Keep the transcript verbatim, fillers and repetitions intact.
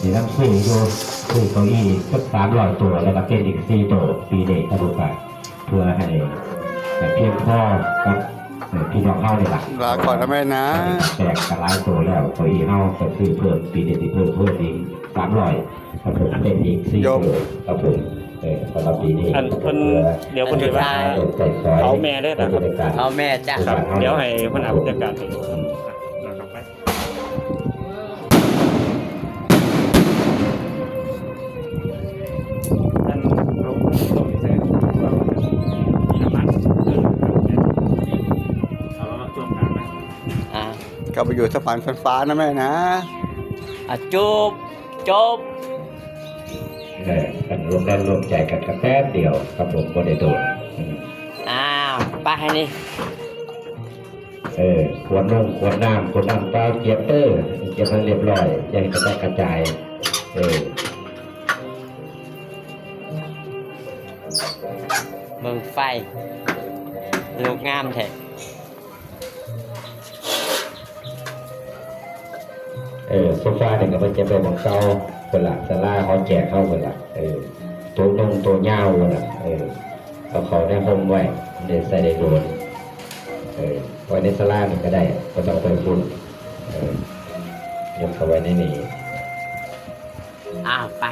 นี่นำซื้ออยู่ ซื้อเก้าอี้สักสามร้อยตัว แล้วก็เต็นท์อีกสี่ตัว ปีนี้ครับลูกค้า เพื่อให้ ให้เพียงพอกับ เอ่อ พี่น้องเฮานี่ล่ะ ลาก่อนนะแม่นะ แจกกันหลายตัวแล้ว เก้าอี้เฮาก็ซื้อเพิ่ม ปีนี้สิเพิ่ม เพิ่มอีกสามร้อยครับผม เต็นท์อีกสี่ โยม ตัวครับผม เออ สำหรับปีนี้ อันเพิ่น เดี๋ยวเพิ่นสิว่า เออ ใส่ซอย เอาแม่เด้อนะครับ บรรยากาศ เอาแม่จ้ะ ครับ เดี๋ยวให้เพิ่นเอาบรรยากาศให้ดู อืม นะครับ ไป อ่ะ กลับไปอยู่สวรรค์ชั้นฟ้านะแม่นะ อ่ะ จบ จบ เออ กันร่วมแรงร่วมใจกันก็แป๊บเดียวครับผม บ่ได้โดน อืม อ้าว ไปให้นี่ เออ ขวดนม ขวดน้ำ ขวดน้ำเปล่า เก็บเด้อ เก็บให้เรียบร้อย อย่าให้กระจัดกระจาย เออ เบิ่งไฟ ลูกงามแท้ เออ โซฟานี่ก็เพิ่นเก็บไว้หม่องเก่า เพิ่นล่ะ ศาลาหอแจกเฮาเพิ่นล่ะ เออ โต๊ะนงโต๊ะยาวเพิ่นล่ะ เออ เอาเข้าในโฮมไว้ ได้ใส่ได้โดน เออ ไว้ในศาลานี่ก็ได้ บ่ต้องไปพุ้น เออ ยกเข้าไว้ในนี่ อ้าว ไป